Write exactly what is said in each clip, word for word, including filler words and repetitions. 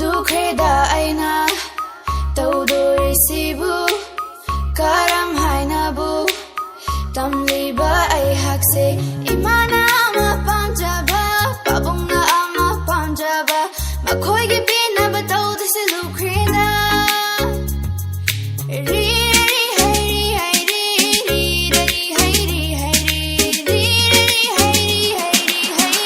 ꯂꯨꯈ꯭ꯔꯦꯗ ꯑꯩꯅ ꯇꯧꯗꯣꯔꯤꯁꯤꯕꯨ ꯀꯔꯝ ꯍꯥꯏꯅꯕꯨ ꯇꯝꯂꯤꯕ ꯑꯩꯍꯥꯛꯁꯦ? ꯏꯃꯥꯅ ꯑꯃ ꯄꯥꯝꯖꯕ, ꯄꯥꯕꯨꯡꯅ ꯑꯃ ꯄꯥꯝꯖꯕ, ꯃꯈꯣꯏꯒꯤ ꯄꯦꯟꯅꯕ ꯇꯧꯗꯣꯏꯁꯦ ꯂꯨꯈ꯭ꯔꯦꯗ꯫ ꯔꯤ ꯔꯤ ꯍꯩ ꯔꯤ ꯍꯩ ꯔꯤ ꯔꯤ ꯔꯤ ꯍꯩ ꯔꯤ ꯍꯩ ꯔꯤ ꯔꯤ ꯔꯤ ꯍꯩ ꯔꯤ ꯍꯩ ꯔꯤ ꯍꯩ꯫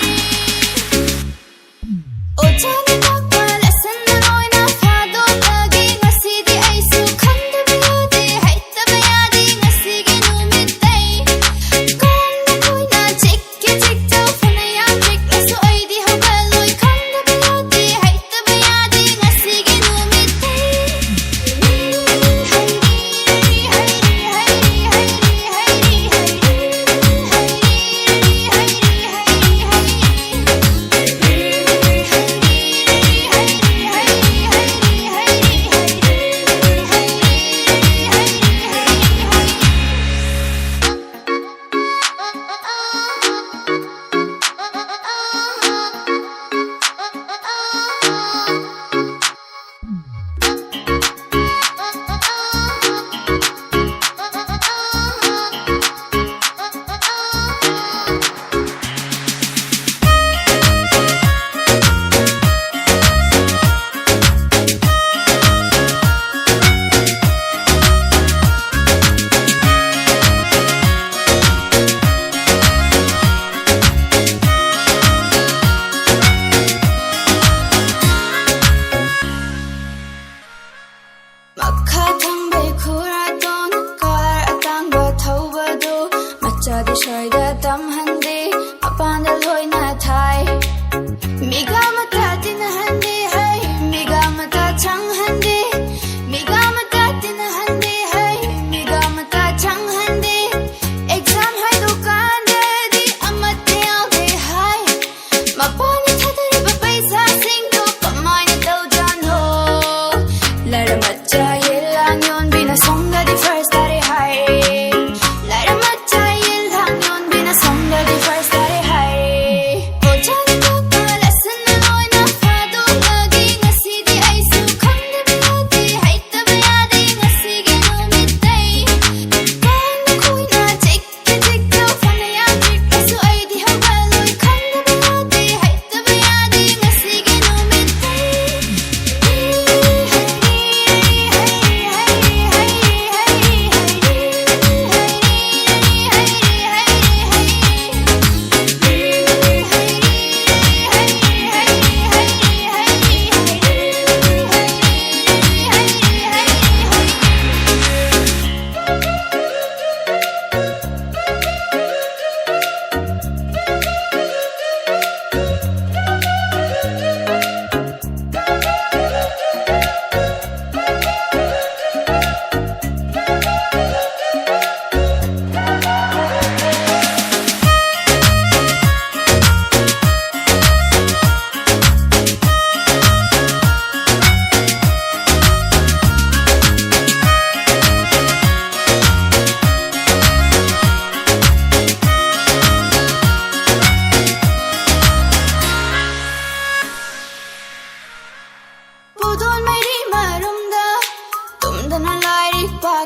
ꯑꯣꯖꯥꯅ ꯇꯥꯛꯄ ꯂꯦꯁꯟ ꯂꯣꯏꯅ ꯐꯥꯗꯣꯛꯂꯒꯦ꯫ ꯉꯁꯤꯗꯤ ꯑꯩꯁꯨ ꯈꯪꯗꯕ ꯌꯥꯗꯦ, ꯍꯩꯇꯕ ꯌꯥꯗꯦ ꯉꯁꯤꯒꯤ ꯅꯨꯃꯤꯠꯇꯩ꯫ ꯀꯣꯟꯅ ꯀꯣꯏꯅ ꯆꯤꯛꯀꯦ ꯆꯤꯛꯆꯧ ꯐꯅ ꯌꯥꯝ ꯆꯤꯛꯂꯁꯨ ꯑꯩꯗꯤ ꯍꯧꯒꯠꯂꯣꯏ꯫ ꯈꯪꯗꯕ ꯌꯥꯗꯦ, ꯍꯩꯇꯕ ꯌꯥꯗꯦ ꯉꯁꯤꯒꯤ ꯅꯨꯃꯤꯠꯇꯩ꯫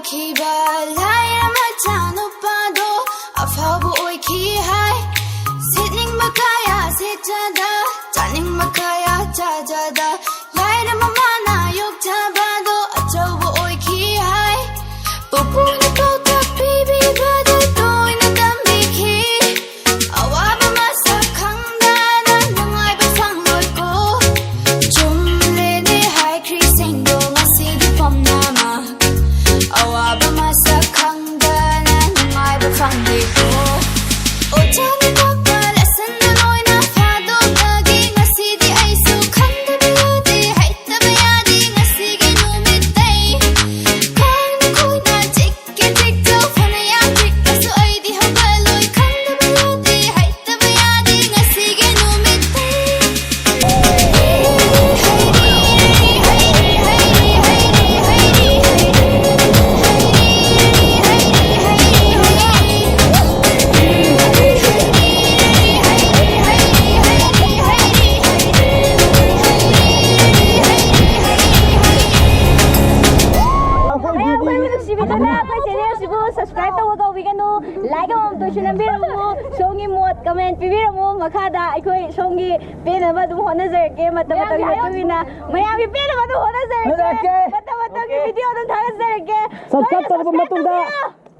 ꯈꯤꯕ ꯂꯥꯏꯔ ꯃꯆꯥꯅꯨꯄꯥꯗꯣ ꯑꯐꯥꯎꯕ ꯑꯣꯏꯈꯤ ꯍꯥꯏ꯫ ꯁꯦꯠꯅꯤꯡꯕ ꯀꯌꯥ ꯁꯦꯠꯆꯗ, ꯆꯥꯅꯤꯡꯕ ꯀꯌꯥ ꯆꯥꯖꯗ, ꯂꯥꯏꯔ ꯃꯃꯥꯅ ꯌꯣꯛꯆꯕꯗꯣ ꯑꯆꯧꯕ ꯑꯣꯏꯈꯤ ꯍꯥꯏ꯫ ꯄꯨꯄꯨꯅ ꯄꯥꯎꯇꯥꯛ ꯄꯤꯕꯤꯕꯗꯨ ꯇꯣꯏꯅ ꯇꯝꯕꯤꯈꯤ꯫ ꯑꯋꯥꯕ ꯃꯁꯛ ꯈꯪꯗꯅ ꯅꯨꯡꯉꯥꯏꯕ ꯐꯪꯂꯣꯏꯀꯣ꯫ ꯆꯨꯝꯂꯦꯅꯦ ꯍꯥꯏꯈ꯭ꯔꯤꯁꯤꯡꯗꯣ ꯉꯁꯤꯗꯤ ꯄꯨꯝꯅꯃꯛ꯫ ꯑꯋꯥꯕ ꯃꯁꯛ ꯈꯪꯗꯅ ꯅꯨꯡꯉꯥꯏꯕ ꯐꯪꯂꯦꯀꯣ꯫ ꯑꯣꯖꯥꯅ ꯇꯥꯛꯄ ꯂꯦꯁꯟꯗꯨ ꯂꯣꯏꯅ ꯐꯥꯗꯣꯛꯂꯒꯦ ꯉꯁꯤꯗꯤ ꯑꯩꯁꯨ ꯈꯪꯗꯕ ꯌꯥꯗꯦ, ꯍꯩꯇꯕ ꯌꯥꯗꯦ ꯉꯁꯤꯒꯤ ꯅꯨꯃꯤꯠꯇꯩ꯫ ꯈꯣꯡꯅ ꯈꯨꯠꯅ ꯆꯤꯛ ꯀꯦ ꯆꯤꯛꯆꯧ ꯐꯅ ꯌꯥꯝ ꯆꯤꯛꯂꯁꯨ ꯑꯩꯗꯤ ꯍꯧꯒꯠꯂꯣꯏ꯫ ꯈꯪꯗꯕ ꯌꯥꯗꯦ, ꯍꯩꯇꯕ ꯌꯥꯗꯦ ꯉꯁꯤꯒꯤ ꯅꯨꯃꯤꯠꯇꯤ꯫ ꯃꯌꯥꯝ ꯑꯩꯈꯣꯏꯕꯨ ꯅꯨꯡꯁꯤꯕꯤꯗꯨꯅ ꯑꯩꯈꯣꯏ ꯆꯦꯅꯦꯜꯁꯤꯕꯨ ꯁꯕꯁꯀ꯭ꯔꯥꯏꯕ ꯇꯧꯕ ꯀꯥꯎꯕꯤꯒꯅꯨ꯫ ꯂꯥꯏꯛ ꯑꯃꯃꯝꯇ ꯑꯣꯏꯁꯨ ꯅꯝꯕꯤꯔꯝꯃꯨ꯫ ꯁꯣꯝꯒꯤ ꯃꯣꯠ ꯀꯃꯦꯟ ꯄꯤꯕꯤꯔꯝꯃꯨ꯫ ꯃꯈꯥꯗ ꯑꯩꯈꯣꯏ ꯁꯣꯝꯒꯤ ꯄꯦꯟꯅꯕ ꯑꯗꯨꯝ ꯍꯣꯠꯅꯖꯔꯛꯀꯦ꯫ ꯃꯇꯝ ꯃꯇꯝꯒꯤ ꯃꯇꯨꯡ ꯏꯟꯅ ꯃꯌꯥꯝꯒꯤ ꯄꯦꯟꯅꯕ ꯑꯗꯨꯝ ꯍꯣꯠꯅꯖꯔꯛꯀꯦ꯫ ꯍꯣꯠꯅꯖꯔꯛꯀꯦ꯫ ꯃꯇꯝ ꯃꯇꯝꯒꯤ ꯚꯤꯗꯤꯑꯣ ꯑꯗꯨꯝ ꯊꯥꯒꯠꯆꯔꯛꯀꯦ꯫ ꯁꯕꯁꯀ꯭ꯔꯥꯏꯕ ꯇꯧꯔꯕ ꯃꯇꯨꯡꯗ,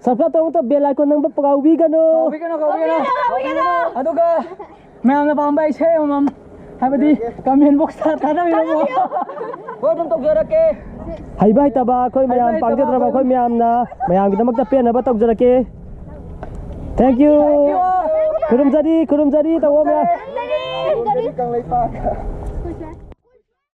ꯁꯕꯁꯀ꯭ꯔꯥꯏꯕ ꯇꯧꯔꯕ ꯃꯇꯨꯡꯗ ꯕꯦꯜ ꯑꯥꯏꯀꯣꯟ ꯅꯝꯕ ꯀꯥꯎꯕꯤꯒꯅꯨ꯫ ꯀꯥꯎꯕꯤꯒꯅꯨ, ꯀꯥꯎꯕꯤꯒꯅꯨ꯫ ꯀꯥꯎꯕꯤꯒꯅꯨ꯫ ꯑꯗꯨꯒ ꯃꯌꯥꯝꯅ ꯄꯥꯝꯕ ꯏꯁꯩ ꯑꯃꯃꯝ, ꯍꯥꯏꯕꯗꯤ ꯀꯃꯦꯟ ꯕꯣꯛꯁꯇ ꯊꯥꯗꯕꯤꯔꯝꯃꯣ꯫ ꯍꯣꯏ, ꯑꯗꯨꯝ ꯇꯧꯖꯔꯛꯀꯦ꯫ ꯍꯩꯕ ꯍꯩꯇꯕ ꯑꯩꯈꯣꯏ ꯃꯌꯥꯝ, ꯍꯩꯕ ꯍꯩꯇꯕ ꯄꯥꯝꯖꯗ꯭ꯔꯕ ꯑꯩꯈꯣꯏ ꯃꯌꯥꯝꯅ ꯃꯌꯥꯝꯒꯤꯗꯃꯛꯇ ꯄꯦꯟꯅꯕ ꯇꯧꯖꯔꯛꯀꯦ꯫ Thank you. Thank you. ꯈꯨꯔꯨꯝꯖꯔꯤ, ꯈꯨꯔꯨꯝꯖꯔꯤ, ꯇꯧꯕ ꯃꯌꯥꯝ꯫ ꯈꯨꯔꯨꯝꯖꯔꯤ ꯀꯪꯂꯩꯄꯥꯛ꯫